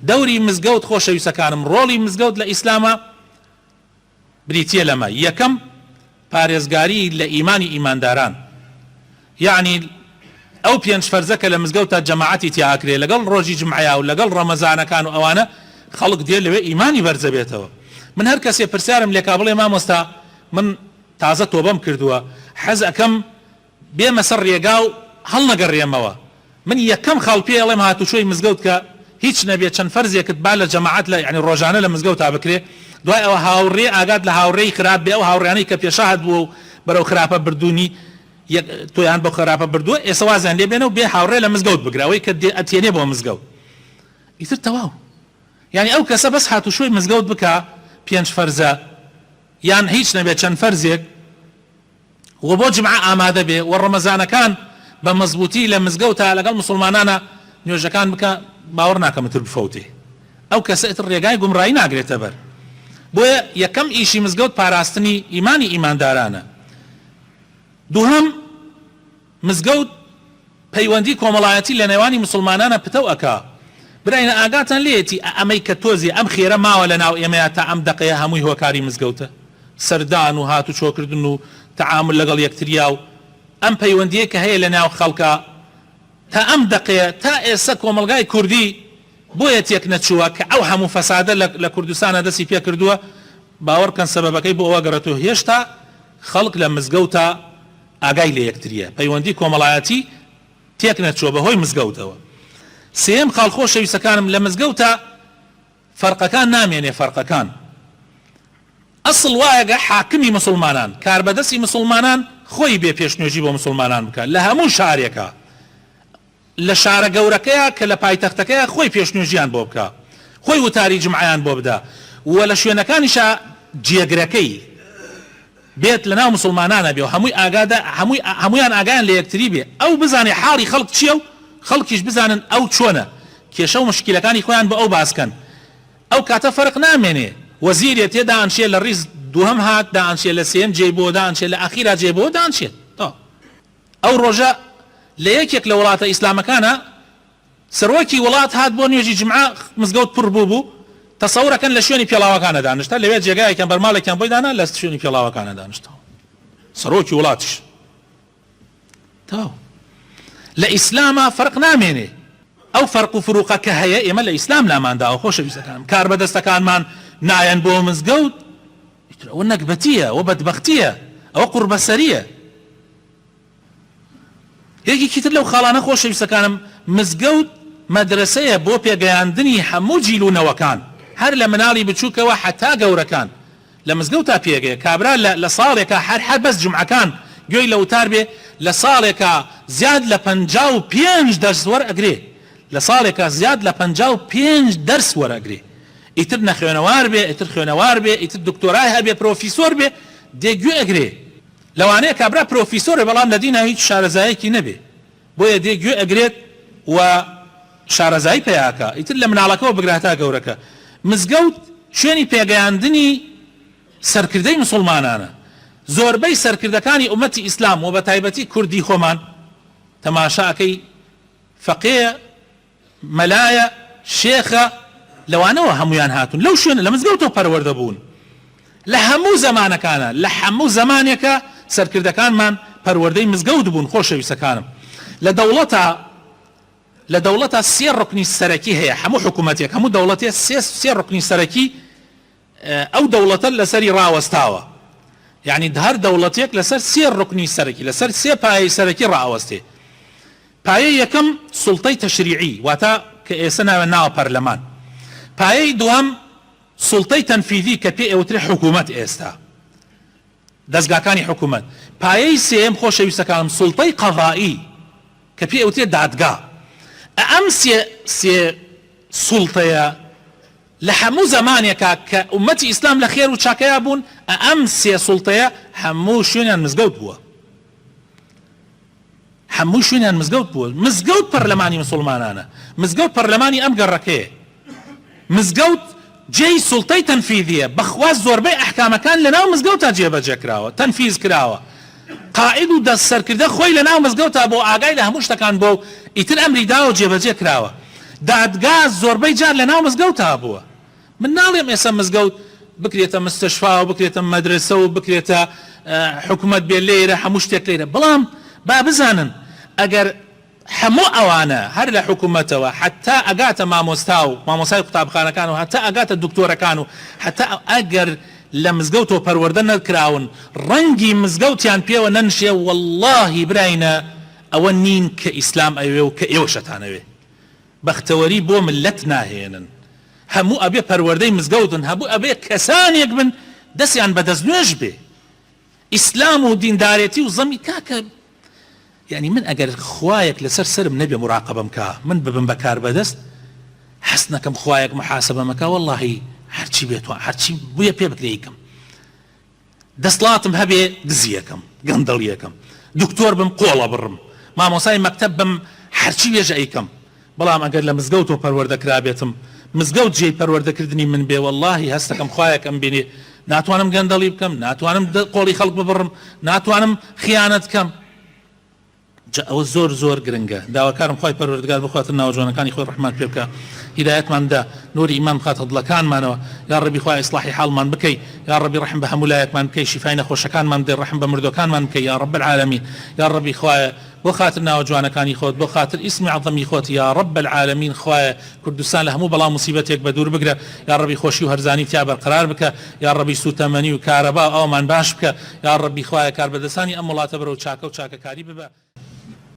دەوری مزگەوت خۆشەویستەکانم ڕۆڵی مزگەوت لە ئیسلاما بریتیە لەمە، یەکەم، پارێزگاری لە ئیمانی ئیمانداران، یەعنی ئەو پێنج فەرزە کە لە مزگەوتا جەماعەتی تیا ئەکرێ لەگەڵ ڕۆژی جومعەیا و لەگەڵ ڕەمەزانەکان و ئەوانە خەڵک دێ لەوێ ئیمانی بەرزەبێتەوە. من هەر کەسێ پرسیارم لێکا بڵێ مامۆستا من تازە تۆبەم کردووە حەز ئەکەم بێمە سەر ڕێگا و هەڵنەگەڕێمەوە. من یەکەم خاڵ پێی ئەڵێم هاتوچۆی مزگەوت کە هیچ نەبێ چەند فەرزێکت با لە جەماعەت لە یانی ڕۆژانە لە مزگەوتا بکرێ دوای ئەوە هاوڕێ ئاگات لە هاوڕێی خراپ بێ ئەو هاوڕێیانەی کە پێشاهت بووە و بەرەو خراپە بردوونی یەک تۆیان بۆ خراپە بردووە ئێسە وازیان لێ بێنە و بێ هاوڕێ لە مزگەوت بگرە ئەوەی کە دێ ئەتێنێ بۆ مزگەوت ئیتر تەواو یانی ئەو کەسە بەس هاتوچۆی مزگەوت بکا پێنج فەرزە یان هیچ نەبێ چەند فەرزێک و بۆ جومعە ئامادە بێ و ڕەمەزانەکان بە مەزبووتی لە مزگەوتا لەگەڵ موسڵمانانا نوێژەکان بکا باوەڕ ناکەم ئیتر بفەوتێ ئەو کەسە ئیتر ڕێگای گومڕایی ناگرێتە بەر بۆیە یەکەم ئیشی مزگەوت پاراستنی ئیمانی ئیماندارانە دووهەم مزگەوت پەیوەندی کۆمەڵایەتی لە نێوانی موسڵمانانا پتەو ئەکا. براینە ئاگاتان لێیەتی ئە ئەمەی کە تۆزێ ئەم خێرە ماوە لە ناو ئێمەیا تا ئەم دەقەیە هەمووی هۆکاری مزگەوتە. سەردان و هاتوچۆ کردن و تەعامول لەگەڵ یەکتریا و ئەم پەیوەندیەی کە هەیە لە ناو خەڵکا تا ئەم دەقەیە تا ئێسە کۆمەڵگای کوردی بۆیە تێک نەچووە کە ئەو هەموو فەسادە لە لە کوردستانا دەسی پێ کردووە باوەڕ بکەن سەبەبەکەی بۆ ئەوە گەڕێتەوە هێشتا خەڵک لە مزگەوتا ئاگای لە یەکتریە، پەیوەندی کۆمەڵایەتی تێک نەچووە بە هۆی مزگەوتەوە. سێیەم خاڵ خۆشەویستەکانم لە مزگەوتا فەرقەکان نامێنێ فەرقەکان ئەسڵ وایە گە حاکمی مسوڵمانان کاربەدەستی مسوڵمانان خۆی بێ پێشنوێژی بۆ مسوڵمانان بکا لە هەموو شارێکا لە شارە گەورەکەیا کە لە پایتەختەکەیا خۆی پێشنوێژیان بۆ بکا، خۆی وتاری جومعەیان بۆ بدا و لە شوێنەکانیشا جێگرەکەی بێت لە ناو موسڵمانانا بێ و هەمووی ئاگادا هەمووی هەموویان ئاگایان لە یەکتری بێ ئەو بزانێ حاڵی خەڵک چیە و خەڵکیش بزانن ئەو چۆنە کێشە و مشکیلەکانی خۆیان بۆ ئەو باس کەن ئەو کاتە فەرق نامێنێ وەزیرێ تێ دانشێ لە ڕیز دووهەم هات دانشێ لە سێیەم جێی بۆ دانشێ لە ئەخیرا جێ بۆ دانشێ تەواو. ئەو ڕۆژە لە یەکێک لە وڵاتە ئیسلامەکانا سەرۆکی وڵات هات بۆ نوێژی جومعە مزگەوت پڕ بوو بوو تەسەورەکەن لە شوێنی پێڵاوەکانە دانشتا لەوێ جێگایەکیان بەرماڵێکیان بۆی دانا لە شوێنی پێڵاوەکانە دانشتەوە سەرۆکی وڵاتیش تەواو لە ئیسلاما فەرق نامێنێ ئەو فەرق و فروقە کە هەیە ئێمە لە ئیسلام لامانداوە خۆشەویستەکانم کاربەدەستەکانمان نایەن بۆ مزگەوت ئیتر ئەوە نەگبەتییە، ئەوە بەدبەختییە، ئەوە قوڕبەسەرییە. یەکێکی تر لەو خاڵانە خۆشەویستەکانم، مزگەوت مەدرەسەیە بۆ پێگەیاندنی هەموو جیل و نەوەکان، هەر لە مناڵی بچووکەوە هەتا گەورەکان لە مزگەوتا پێگەیە. کابرا لە لە ساڵێکا هەر هەر بەس جومعەکان گوێی لە وتار بێ، لە ساڵێکا زیاد لە 55 دەرس وەرئەگرێ، لە ساڵێکا زیاد لە 55 دەرس وەرئەگرێ. ئیتر نەخوێنەوار بێ، ئیتر خوێنەوار بێ، ئیتر دکتۆرای هەبێ، پرۆفیسۆر بێ، دێ گوێ ئەگرێ. لەوانەیە کابرا پرۆفیسۆر بێ بەڵام لە دینا هیچ شارەزایەکی نەبێ. بۆیە دێ گوێ ئەگرێت و شارەزایی پەیا ئەکا. ئیتر لە مناڵەکەوە بگرە هەتا گەورەکە. مزگەوت شوێنی پێگەیاندنی سەرکردەی مسوڵمانانە. زۆربەی سەرکردەکانی ئومەتی ئیسلام و بەتایبەتی کوردی خۆمان تەماشا ئەکەی فەقێیە، مەلایە، شێخە، لەوانەوە هەموویان هاتوون، لەو شوێنە، لە مزگەوتەوە پەروەردە بوون. لە هەموو زەمانەکانا، لە هەموو زەمانێکا سەرکردەکانمان پەروەردەی مزگەوت بوون، خۆشەویستەکانم. لە دەوڵەتا، لە دەوڵەتا سێ ڕوکنی سەرەکی هەیە، هەموو حکوومەتێک، هەموو دەوڵەتێ سێ، سێ ڕوکنی سەرەکی ئەو دەوڵەتە لەسەری ڕاوەستاوە. یانی هەر دەوڵەتێک لەسەر سێ ڕوکنی سەرەکی، لەسەر سێ پایەی سەرەکی ڕائەوەستێ. پایەی یەکەم سوڵتەی تەشریعی، واتە کە ئێسە ناویان ناوە پەرلەمان. پایەی دووەم سوڵتەی تەنفیزی کە پێ ئەوترێ حکوومەت ئێستا. دەزگاکانی حکوومەت. پایەی سێیەم خۆشەویستەکانم سوڵتەی قەزائی کە پێ ئەوترێ دادگا. ئەم سێ سێ سوڵتەیە لە هەموو زەمانێکا کە ئوممەتی ئیسلام لە خێر و چاکەیا بوون ئەم سێ سوڵتەیە هەموو شوێنیان مزگەوت بووە. هەموو شوێنیان مزگەوت بووە. مزگەوت پەرلەمانی مسوڵمانانە. مزگەوت پەرلەمانی ئەم گەڕەکەیە. مزگەوت جێی سوڵتەی تەنفیزییە. بەخوا زۆربەی ئەحکامەکان لەناو مزگەوتا جێبەجێ کراوە، تەنفیز کراوە. قائید و دەست سەرکردە خۆی لەناو مزگەوتا بووە و ئاگای لە هەموو شتەکان بووە و ئیتر ئەمری داوە و جێبەجێ کراوە. دادگا زۆربەی جار لەناو مزگەوتا بووە. من ناڵێم ئێستا مزگەوت بکرێتە مستشفا و بکرێتە مەدرەسە و بکرێتە حکومەت بێ لێرە هەموو شتێک لێرە بەڵام با بزانن ئەگەر هەموو ئەوانە هەر لە حکومەتەوە حەتا ئەگاتە مامۆستا و مامۆسای قوتابخانەکان و هەتا ئەگاتە دکتۆرەکان و هەتا ئەگەر لە مزگەوتەوە پەروەردە نەکراون ڕەنگی مزگەوتیان پێوە نەنشێ وەڵاهی براینە ئەوە نین کە ئیسلام ئەوێ و کە ئێوەش ئەتانەوێ بەختەوەری بۆ مللەت ناهێنن هەموو ئەبێ پەروەردەی مزگەوت بن هەبوو ئەبێ کەسانێک بن دەستیان بە دەستنوێژ بێ ئیسلام و دیندارێتی و زەمی کاکە یانی من ئەگەر خوایەک لەسەر سەرم نەبێ مراقەبەم کا من ببم بە کاربەدەست هەست نەکەم خوایەک محاسبەم ئەکا وەڵاهی هەرچی بێت هەرچی بوویە پێ بکرێ ئەیکەم دەسڵاتم هەبێ دزیەکەم گەندەڵیەکەم دکتۆر بم قۆڵ ئەبڕم مامۆسای مەکتەب بم هەرچی بێژە ئەیکەم بەڵام ئەگەر لە مزگەوتەوە پەروەردە کرابێتم مزگەوت جێی پەروەردە کردنی من بێ وەڵاهی هەستەکەم خوایەک ئەمبینێ ناتوانم گەندەڵی بکەم ناتوانم قۆڵی خەڵک ببڕم ناتوانم خیانەت کەم. جا ئەوە زۆر زۆر گرنگە داواکارم خوای پەروەردگار بخواتە ناوە جوانەکانی خۆی ڕەحمان پێ بکا هیدایەتمان بدا نوری ئیمان بخاتە دڵەکانمانەوە یاڕەبی خوایە ئیسڵاحی حاڵمان بکەی یاڕەبی ڕەحم بە هەموو لایەکمان بکەی شیفای نەخۆشەکانمان بدەی ڕەحم بە مردوەکانمان بکەی یاڕەب العالمین یاڕەبی خوایە بۆ خاتر ناوە جوانەکانی خۆت بۆ خاتر ئیسمی عەزەمی خۆت یاڕەب العالمین خوایە کوردستان لە هەموو بەڵا موسیبەتێک بەدوور بگرە یاڕەبی خۆشی و هەرزانی تیا بەرقەرار بکە یاڕەبی سوتەمەنی و کارەبا و ئاومان باش بکە یاڕەبی خوایە کاربەدەستانی ئەم وڵاتە بەرەو چاکە و چاکەکاری ببە.